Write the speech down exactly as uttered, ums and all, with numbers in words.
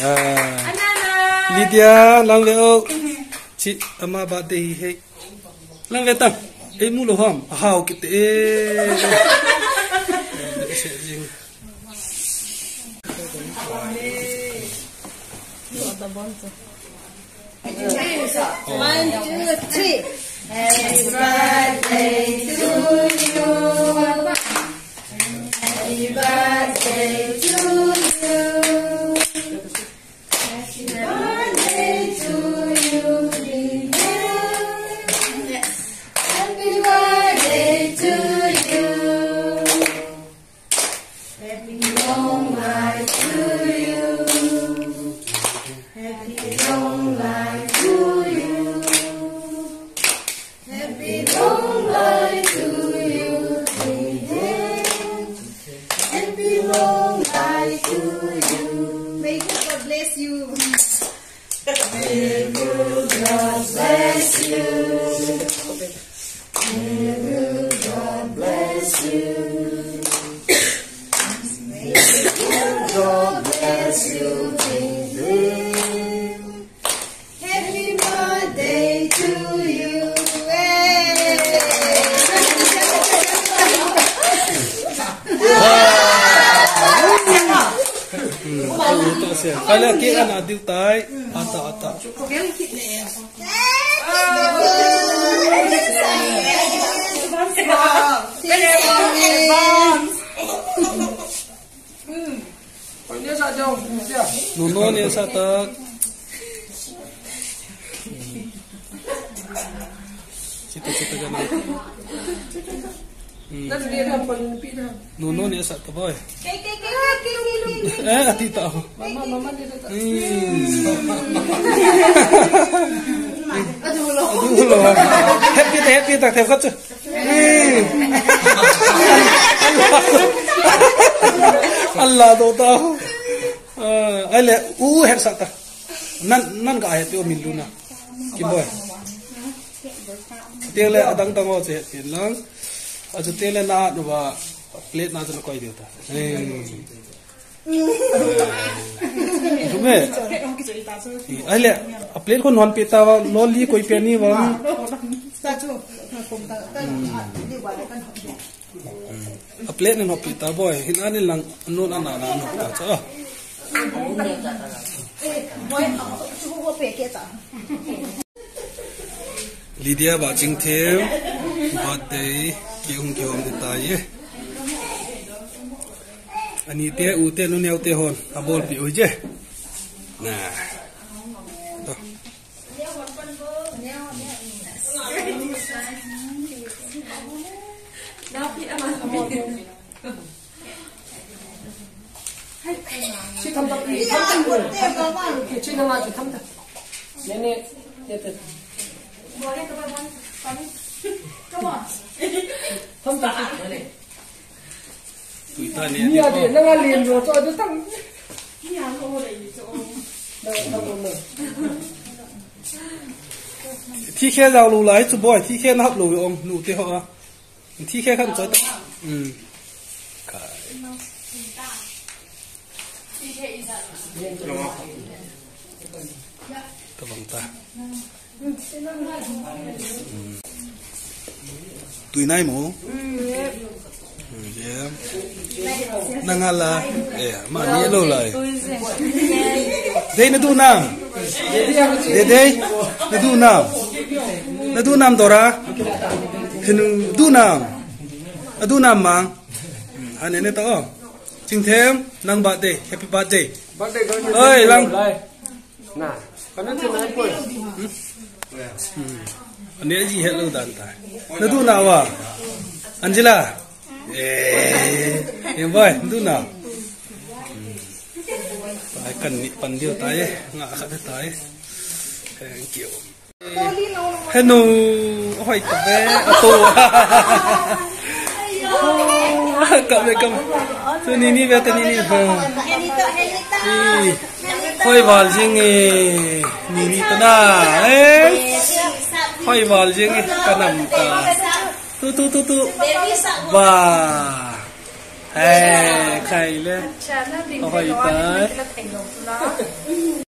Ah. Lydia, lang ve o. Chi, ama birthday hi. Lang ve tang. Ei mu lou ham. Ahao kit e. One, two, three. Happy birthday to you. Happy birthday to you. Happy birthday to you, dear. Happy birthday to you. Happy long life to you. Happy long life to you. Happy long life to you, dear. Happy long life to you. May God bless you. May God bless you. May God bless you. May God bless you, dear. Happy birthday to you. Hey. Kala ki ana diu tai. Ata, ata. Nono ne sa ta. Chita, chita jana. Hmm. Nono ne sa ta boy. Eh, ati ta. Hmm. Happy ta, happy ta, happy ta. Hmm. Allah do ta. Ah, ale, u het sa ta. Nan, nan ka het yo min luna. Ki boy. Tele adang dang o che het pin lang. Achu tele na nu ba plate na chu na koi diu ta. Eh. Rume. Ale, a plate ko non pe ta ba, loli koi pe ni ba. A plate nin hop pi ta boy. Hin ani lang nun ana na hop ta cha. Lydia ba Chingthem birthday cake hung kihom ding tai e. Ani te, u te, nu neo te hon abolpi u je. Na. To. Chi tham ta, tham ta. Chi na ma chi tham ta. Ne, ne, ne te. Tham ta. Tui ta ne. Ni a de, na nga lien ro cho de tham. Thi khe jao lou lai chu boy, thi khe na hap lou ong, nu te ho a. Thi khe khan cho ta. Hmm. Kai. Tabang ta. Tui nai mo? Hmm, yeah. Nang ala. Eh, ma ni lo lai. Dei na du nam. Dei dei. Na du nam. Na du nam Dora. Hin du nam. Na du nam mang. Hmm, han ne ta o. Chingthem, nang birthday, happy birthday. Birthday girl. Oi, lang. Na, kana che nai poi. Hmm. Ani ji hello dan ta. Na du na wa. Angela. Eh, em boy, du na. Hmm. Ai kan ni pan diu tai, nga khat tai. Thank you. Henu, hoi ta ve, ato. Ka ve kam. Tu ni ni ve ta ni ni. Ha. Ni. Hoi val jing e. Ni ni ta na. Eh. Hoi val jing e. Ka nam ta. Tu, tu, tu, tu. Ba. Eh, khai le. Cha na ding. Ahoi thei lo, tai. Ding la thei lo tu na.